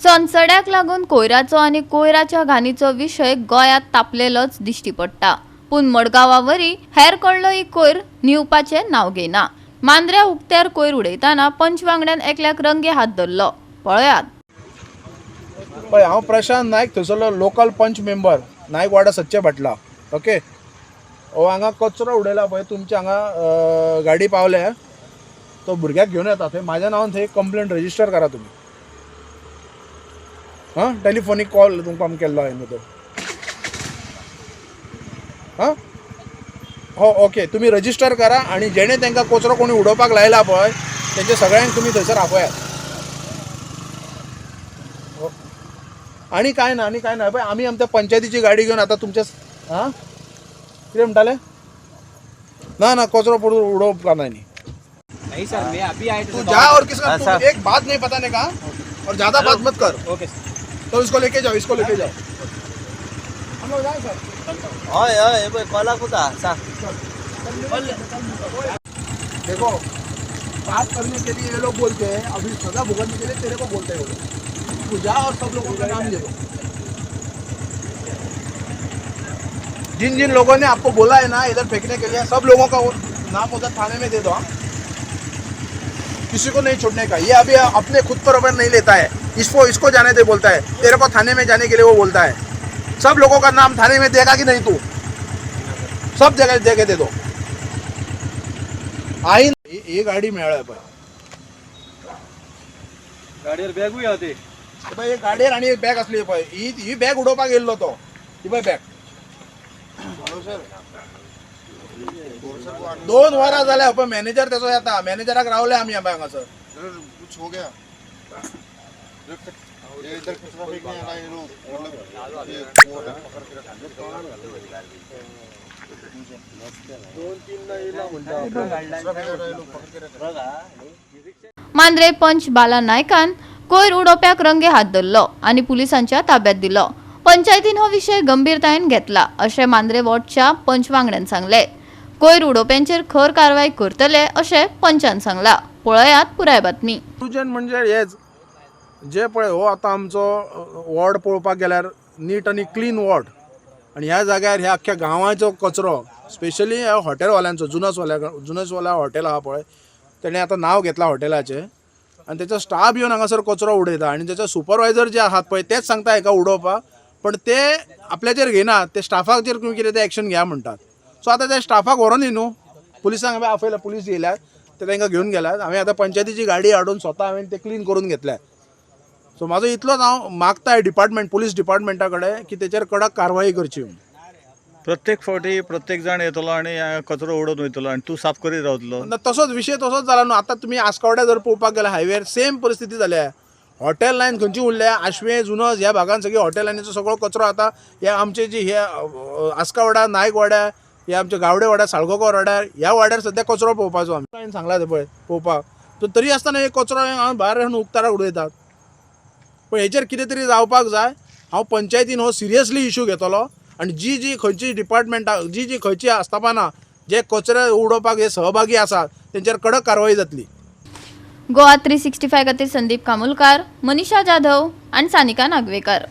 सनसड्याक लागून कोयराचो आनी कोयराच्या घाणीचो विशय गोंयांत तापलेलोच दिश्टी पडटा. पूण मडगांवावरी हेर कडलोय कोयर न्हिवपाचें नांव घेयना. मांद्र्या उक्त्यार कोयर उडयतना पंच वांगड्यान एकल्याक रंगे हात धरलो. पळयात. पळय, हांव प्रशांत नायक, थंयसरलो लोकल पंच मेंबर, नायक वाडा सच्चे भाटला. ओके, हो हांगा कचरो उडयला पळय, तुमच्या हांगा गाडी पावल्या, तो भुरग्याक घेवन येता थंय. म्हाज्या नांवान थंय कंप्लेन रजिस्टर करा तुमी. हां, टेलिफोनीक कॉल तुमकां आमी केल्लो हांवें न्हू तो. हां, हो ओके, तुमी रजिस्टर करा आनी जेणे तांकां कचरो कोणी उडोवपाक लायला पळय तेंचे सगळ्यांक तुमी थंयसर आपोयात. आनी काय ना, आनी काय ना. पळय, आमी आमच्या पंचायतीची गाडी घेवन आतां तुमच्या. हां, कितें म्हणटाले? ना ना, कचरो पडून उडोवप ना न्ही. नहीं सर, मैं अभी आया तू जा और किसका तू एक बात नहीं पता नहीं कहा और ज्यादा बात मत कर. Okay sir. तो इसको लेके जाओ, इसको लेके जाओ. हम लोग जाए सर. हय हय, हे पळय कॉलाक उता सांग. देखो, बात करने के लिए ये लोग बोलते हैं, अभी सजा भुगतने के लिए तेरे को बोलते हैं वो लोग. तू जा और सब लोगों का नाम ले दो. जिन जिन लोगों ने आपको बोला है ना इधर फेंकने के लिए, सब लोगों का वो नाम उधर थाने में दे दो. हाँ, किसी को नहीं छोड़ने का. ये अभी अपने खुद पर अवर नहीं लेता है. इसको इसको जाने दे बोलता है, तेरे को थाने में जाने के लिए वो बोलता है. सब लोगों का नाम थाने में देगा कि नहीं तू? सब जगह जगह दे दो. आई ही गाडी मेळ्ळ्या पळय. गाडीवर बॅगूय आहा ते. पळय, एक गाडयेर आनी एक बॅग आसली पळय. ही ही बॅग उडोवपाक येयल्लो तो. ही पळय बॅग. 2 वरां जाल्या पळय, मॅनेजर तेचो येता. मॅनेजराक रावले आमी हांगासर. कुछ हो गया, ये इधर कचरा फेंकने आया ये लोग, मतलब ये वो है, पकड़ के रखा. कचरा फेंक रहे लोग, पकड़ के रखा. मांद्रे पंच बाला नायकान कोयर उडोवप्याक रंगे हात धरलो आनी पुलिसांच्या ताब्यात दिलो. पंचायतीन हो विशय गंभीरतायेन घेतला अशें मांद्रे वॉर्डच्या पंच वांगड्यान सांगले. कोयर उडोवप्यांचेर खर कारवाय करतले अशें पंचान सांगला. पळयात पुराय बातमी. तुजेन म्हणजे हेच जे पळय, हो आतां आमचो वॉर्ड पळोवपाक गेल्यार नीट आनी क्लीन वॉर्ड, आनी ह्या जाग्यार ह्या अख्ख्या गांवाचो कचरो, स्पेशली ह्या हॉटेलवाल्यांचो, जुनसवाल्या, जुनसवाला हॉटेल आहा पळय, तेणें आतां नांव घेतलां हॉटेलाचें, आनी तेचो स्टाफ येवन हांगासर कचरो उडयता. आनी तेचो सुपरवायजर जे आहात पळय तेच सांगता हेका उडोवपाक, पण ते आपल्याचेर घेयनात, ते स्टाफाचेर तुमी कितें ते एक्शन घेया म्हणटात. सो आतां त्या स्टाफाक व्हरोन न्ही न्हू पुलिसांक हांवें आपयला, पुलीस येयल्यात, ते तांकां घेवन गेल्यात. हांवें आतां पंचायतीची गाडी हाडून स्वता हांवें ते क्लीन करून घेतल्या. सो म्हाजो इतलोच हांव मागता डिपार्टमेंट, पुलीस डिपार्टमेंटा कडेन की तेचेर कडक कारवाई करची म्हणून. प्रत्येक फावटी प्रत्येक जाण येतलो आनी कचरो उडोवन वयतलो आनी तूं साफ करीत रावतलो. ना, तसोच विशय तसोच जाला न्हू. आतां तुमी आस्कोड्या जर पळोवपाक गेल्यार हायवेर सेम परिस्थिती जाल्या. हॉटेल लायन खंयची उरल्या? आशवें, जुनोज ह्या भागान सगळी हॉटेल लायनीचो सगळो कचरो आतां ह्या आमचे जी हे आस्कावडा, नायक वाड्या, ह्या आमच्या गावडे वाड्यार, साळगांवकर वाड्यार, ह्या वाड्यार सद्या कचरो पळोवपाचो आमी. हांवें सांगला तें पळय पळोवपाक, तर तरी आसतना हे कचरो हांगा भायर हाडून उक्ताडार उडयतात. पण हेचेर कितें तरी जावपाक जाय. हांव पंचायतीन हो सिरियसली इशू घेतलो आनी जी जी खंयची डिपार्टमेंटां, जी जी खंयची आस्थापनां जे कचरे उडोवपाक हे सहभागी आसात तेंचेर कडक कारवाई जातली. गोवा 365 खातीर संदीप कामुलकार, मनीषा जाधव आनी सानिका नागवेकर.